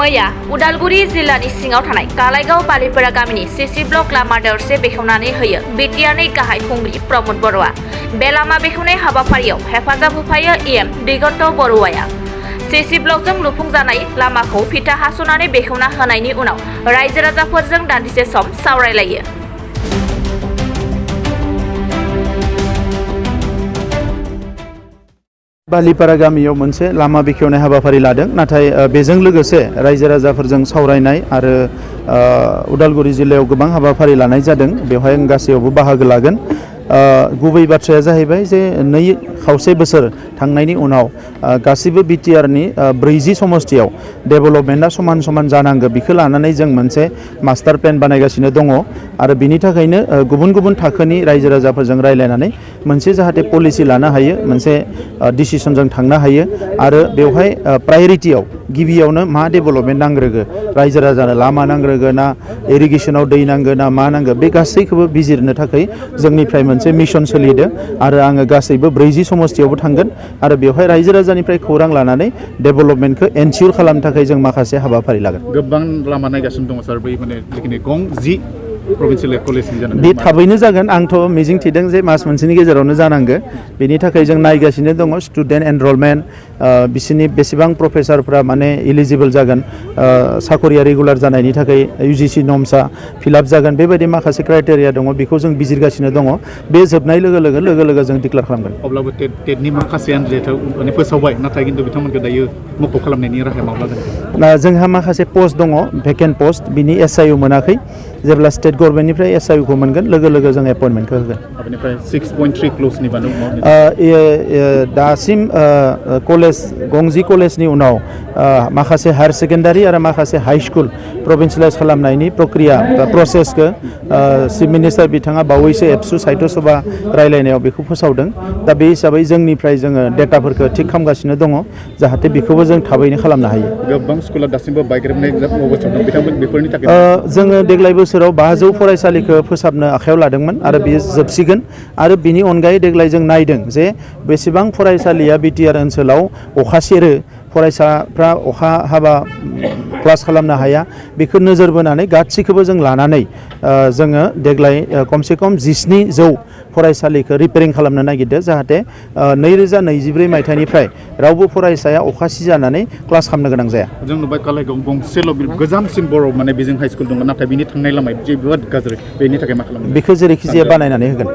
मैया उदालगुरि जिल्लानि सिङाव थानाय कालाइगाव बालिपारा गामिनि सीसी ब्लक लामा दरसे बेखेवनानै होयो बिटिआरनि गाहाय खुंगिरि प्रमद बर'आ। बे लामा बेखेवनाय हाबाफारियाव हेफाजाब होफायो एम दिगन्त बरुवाया। सीसी ब्लकजों लुफुंजानाय लामाखौ फिथा हास'नानै बेखेवना होनायनि उनाव रायजो राजाफोरजों दान्दिसे सम सावरायलायो। बालिपारा गामियाव मोनसे लामा बेखेवनाय हाबाफारि लादों, नाथाय बेजों लोगोसे रायजो राजाफोरजों सावरायनाय आरो उदालगुरि जिल्लायाव गोबां हाबाफारि लानाय जादों। बेवहाय आं गासैयावबो बाहागो लागोन। गुबै बाथ्राया जाहैबाय जे 2.5 बोसोर थांनायनि उनाव गासिबो बिटिआरनि 40 समस्तियाव डेभेलपमेन्टआ समान समान जानांगौ, बेखौ लानानै जों मोनसे मास्टार प्लेन बानायगासिनो दङ आरो बिनि थाखायनो गुबुन गुबुन थाखोनि रायजो राजाफोरजों रायलायनानै मोनसे जाहाथे पलिसि लानो हायो, मोनसे डिसिसनजों थांनो हायो आरो बेवहाय प्रायरिटियाव गिबियावनो मा डेभेलपमेन्ट नांग्रोगो, रायजो राजानो लामा नांग्रोगो ना इरिगेसनाव दै नांगो ना मा नांगो, बे गासैखौबो बिजिरनो थाखाय जोंनिफ्राय मोनसे मिशन सोलिदों आरो आङो गासैबो 40 समस्तियावबो थांगोन आरो बेवहाय रायजो राजानिफ्राय खौरां लानानै डेभेलपमेन्टखौ एनसियर खालामनो थाखाय जों माखासे हाबाफारि लागोन। गोबां लामा नायगासिनो दङ सार, बै माने जिखिनि गं 10 प्रभिन्सियेल कलेजनि जानांगौ बे थाबैनो जागोन। आंथ' मिजिं थिदों जे मास मोनसेनि गेजेरावनो जानांगो। बेनि थाखाय जों नायगासिनो दङ स्टुडेन्ट एनरलमेन्ट, बिसोरनि बेसेबां प्रफेसारफ्रा माने इलिजिबल जागोन, साखरिया रेगुलार जानायनि थाखाय UGC नर्म्सआ फिलआप जागोन, बेबायदि माखासे क्राइटेरिया दङ, बेखौ जों बिजिरगासिनो दङ। बे जोबनाय लोगो लोगो जों डिक्लेयार खालामगोन। अब्लाबो टेटनि माखासे आनजादआव माने फोसावबाय, नाथाय खिन्थु बिथांमोनखौ दायो मख' खालामनायनि राहाया मा लागोन? जोंहा माखासे पस्ट दङ, भेकेन्ट पस्ट, बिनि SIU मोनाखै। जेब्ला स्टेट गभर्नमेन्टनिफ्राय SIU खौ मोनगोन लोगो लोगो जों एपइन्टमेन्टखौ होगोन। बेनिफ्राय 6.3 क्ल'जनि दासिम कलेज गंजि कलेजनि उनाव माखासे हायार सेकेन्डारि आरो माखासे हाइ स्कुल प्रभिन्सियेलाइज खालामनायनि प्रक्रिया बा प्रसेसखौ चिफ मिनिस्टार बिथाङा बावैसो एबसु साहित्य सभा रायलायनायाव बेखौ फोसावदों। दा बे हिसाबै जोंनिफ्राय जोङो डेटाफोरखौ थिग खालामगासिनो दङ, जाहाथे बेखौबो जों थाबैनो खालामनो हायो। गोबां स्कुला दासिमबो बायग्रेबनाय अबस्थायाव दं, बिथांमोन बेफोरनि थाखाय जोङो देग्लाय बोसोराव 500 फरायसालिखौ फोसाबनो आखायाव लादोंमोन आरो बेयो जोबसिगोन। आरो बिनि अनगायै देग्लाय जों नायदों जे बेसेबां फरायसालिया बिटिआर ओनसोलाव अखा सेरो, फरायसाफ्रा अखा हाबा क्लास खालामनो हाया, बेखौ नोजोर बोनानै गासैखौबो जों लानानै जोङो देग्लाय खमसे खम 1700 फरायसालिखौ रिपेयारिं खालामनो नागिरदों, जाहाथे 2024 मायथाइनिफ्राय रावबो फरायसाया अखा सिजानानै क्लास खालामनो गोनां जाया। जों नुबाय कालाइगाव गंसेल' गोजामसिन बर' माने बेजों हाइ स्कुल दङ, नाथाय बिनि थांनाय लामाया जोबोद गाज्रि। बेनि थाखाय मा खालामो? बेखौ जेरैखि जाया बानायनानै होगोन।